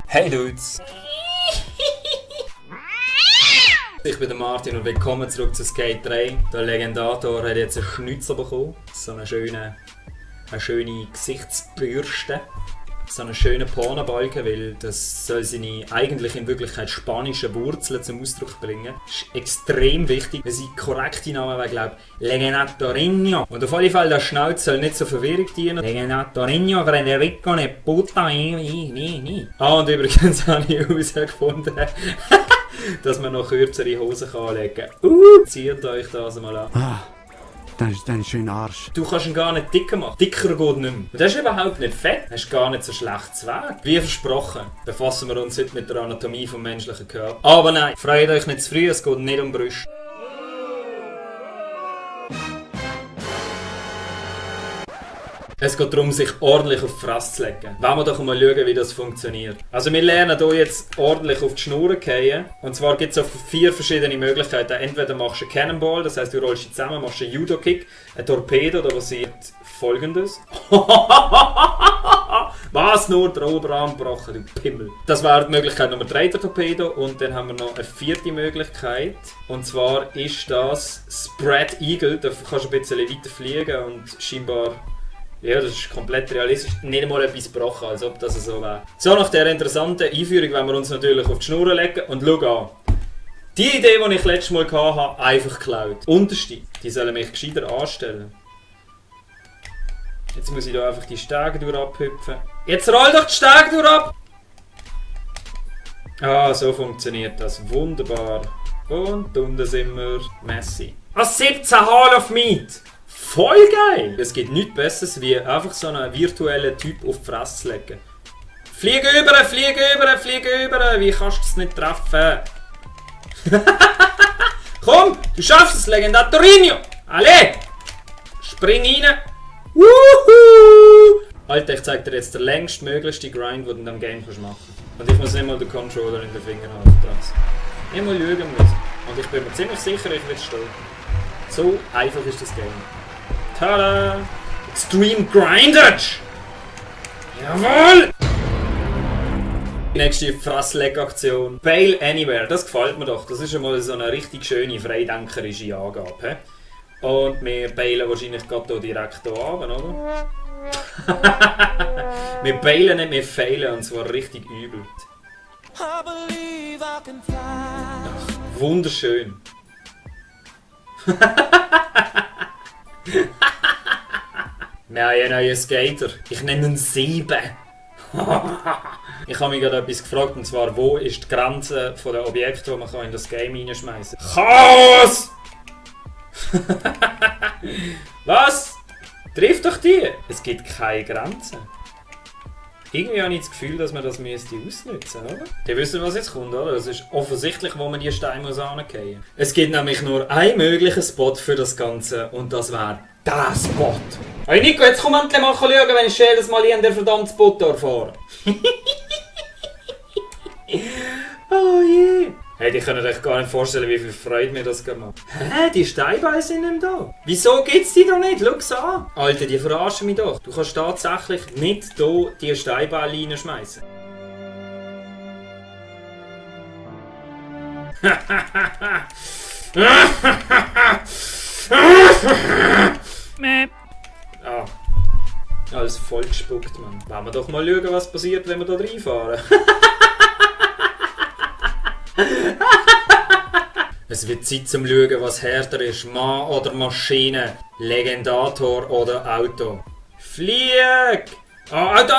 Hey Dudes! Ich bin der Martin und willkommen zurück zu Skate 3. Der Legendator hat jetzt einen Schnitzer bekommen. So eine schöne Gesichtsbürste. So einen schönen Pornobalken, weil das soll seine eigentlich in Wirklichkeit spanischen Wurzeln zum Ausdruck bringen. Das ist extrem wichtig, weil sein korrekter Name wäre, glaube ich, Legendatorinho. Und auf jeden Fall, der Schnauz soll nicht zur Verwirrung dienen. Legendatorinho Federico ne puta Ah, und übrigens habe ich herausgefunden, dass man noch kürzere Hosen anlegen kann. Zieht euch das mal an. Das ist ein schöner Arsch. Du kannst ihn gar nicht dicker machen. Dicker geht nicht mehr. Und das ist überhaupt nicht fett. Das ist gar nicht so schlechtes Weg. Wie versprochen, befassen wir uns heute mit der Anatomie vom menschlichen Körper. Aber nein, freut euch nicht zu früh, es geht nicht um Brüste. Es geht darum, sich ordentlich auf die Fresse zu legen. Wollen wir doch mal schauen, wie das funktioniert. Also wir lernen hier jetzt ordentlich auf die Schnur fallen. Und zwar gibt es 4 verschiedene Möglichkeiten. Entweder machst du einen Cannonball, das heisst du rollst dich zusammen, machst einen Judo-Kick, ein Torpedo, da passiert Folgendes. Was? Nur der Oberarm gebrochen, du Pimmel. Das wäre die Möglichkeit Nummer 3, der Torpedo. Und dann haben wir noch eine 4. Möglichkeit. Und zwar ist das Spread Eagle. Da kannst du ein bisschen weiter fliegen und scheinbar... Ja, das ist komplett realistisch. Nicht einmal etwas gebrochen, als ob das so wäre. So, nach dieser interessanten Einführung wollen wir uns natürlich auf die Schnur legen. Und schau an. Die Idee, die ich letztes Mal hatte, einfach geklaut. Unterste, die sollen mich gescheiter anstellen. Jetzt muss ich hier einfach die Stege durch abhüpfen. Jetzt roll doch die Stege durch ab! Ah, so funktioniert das. Wunderbar. Und unten sind wir. Messi. 17 Hall of Meat! Voll geil! Es gibt nichts Besseres, wie einfach so einen virtuellen Typ auf die Fresse zu legen. Flieg über, flieg über, flieg über! Wie kannst du es nicht treffen? Komm, du schaffst es, Legendatorinho! Alle! Spring rein! Wuhu! Alter, ich zeig dir jetzt den längstmöglichsten Grind, den du in diesem Game machen kannst. Und ich muss nicht mal den Controller in den Finger haben. Ich muss schauen müssen. Und ich bin mir ziemlich sicher, ich werde stehen. So einfach ist das Game. Tada! Extreme Grindage! Jawohl! Die nächste Fressleg-Aktion. Bail Anywhere, das gefällt mir doch. Das ist einmal so eine richtig schöne, freidenkerische Angabe. He? Und wir bailen wahrscheinlich gerade hier direkt hier runter, oder? Wir bailen nicht, wir failen, und zwar richtig übel. Ach, wunderschön. Wir haben einen neuen Skater. Ich nenne ihn 7. Ich habe mich gerade etwas gefragt, und zwar, wo ist die Grenze der Objekte, die man in das Game reinschmeißen kann? Chaos! Was? Trifft doch die? Es gibt keine Grenze. Irgendwie habe ich das Gefühl, dass man das ausnutzen müsste, oder? Die wissen, was jetzt kommt, oder? Es ist offensichtlich, wo man die Steine angehen muss. Es gibt nämlich nur einen möglichen Spot für das Ganze, und das wäre der Spot. Hey Nico, jetzt komm endlich mal schauen, wenn ich jedes Mal hier an der verdammten Spot fahre. Oh je. Hey, die können euch gar nicht vorstellen, wie viel Freude mir das macht. Hä? Die Steinbeine sind nicht mehr da. Wieso gibt's die doch nicht? Schau's an. Alter, die verarschen mich doch. Du kannst tatsächlich nicht hier die Steinbeine reinschmeißen. Ah. Alles voll gespuckt, Mann. Wollen wir doch mal schauen, was passiert, wenn wir hier reinfahren. Es wird Zeit zum Schauen, was härter ist, Mann oder Maschine, Legendator oder Auto. Flieg! Oh, Auto!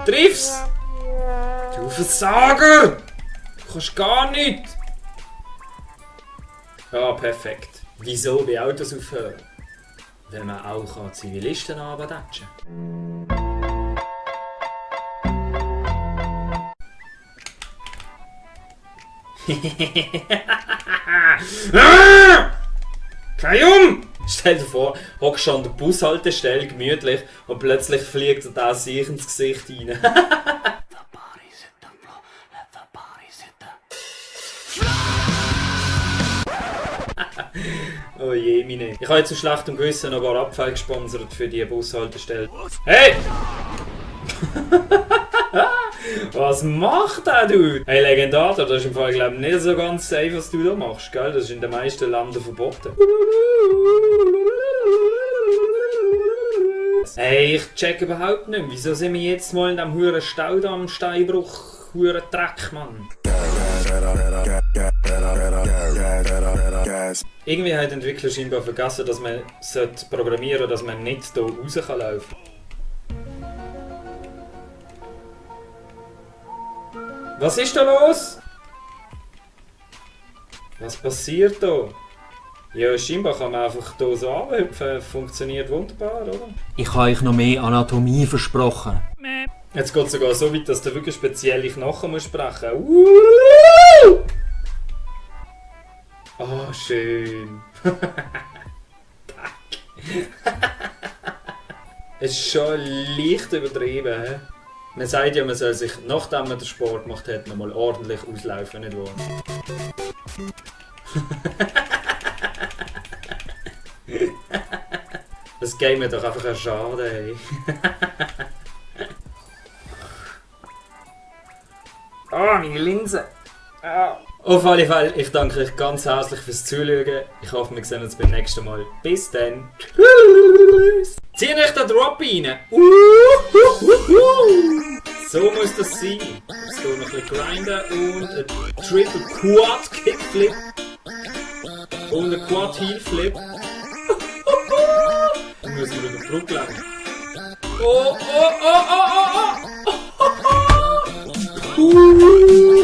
Triff's! Du Versager! Du kannst gar nicht! Ja, perfekt. Wieso bei Autos aufhören? Weil man auch Zivilisten anbatschen kann. Kein Stell dir vor, hockst an der Bushaltestelle gemütlich und plötzlich fliegt dir das sich ins Gesicht rein. Oh je, meine. Ich habe jetzt zu schlechtem Gewissen noch ein paar Abfälle gesponsert für die Bushaltestelle. Hey! Was macht der, du? Hey, Legendator, das ist im Fall, glaube ich, nicht so ganz safe, was du da machst, gell? Das ist in den meisten Ländern verboten. Hey, ich check überhaupt nicht. Wieso sind wir jetzt mal in diesem huren Staudamm, Steinbruch, huren Dreck, Mann? Irgendwie hat der Entwickler scheinbar vergessen, dass man programmieren sollte, dass man nicht hier raus laufen kann. Was ist da los? Was passiert da? Ja, scheinbar kann man einfach hier so anhüpfen. Funktioniert wunderbar, oder? Ich habe euch noch mehr Anatomie versprochen. Jetzt geht es sogar so weit, dass du wirklich spezielle Knochen musst sprechen. Oh, schön. Es ist schon leicht übertrieben, he? Man sagt ja, man soll sich, nachdem man den Sport gemacht hat, noch mal ordentlich auslaufen, nicht wahr? Das Game hat doch einfach einen Schaden, ey. Oh, meine Linse! Ah. Auf alle Fälle, ich danke euch ganz herzlich fürs Zuschauen. Ich hoffe, wir sehen uns beim nächsten Mal. Bis dann! Zieht euch den Drop rein! So muss das sein. Jetzt hier noch ein bisschen grinden und ein Triple Quad Kickflip. Und ein Quad Heel Flip. Dann müssen wir über die Brücke laufen. Oh, oh, oh, oh, oh, oh!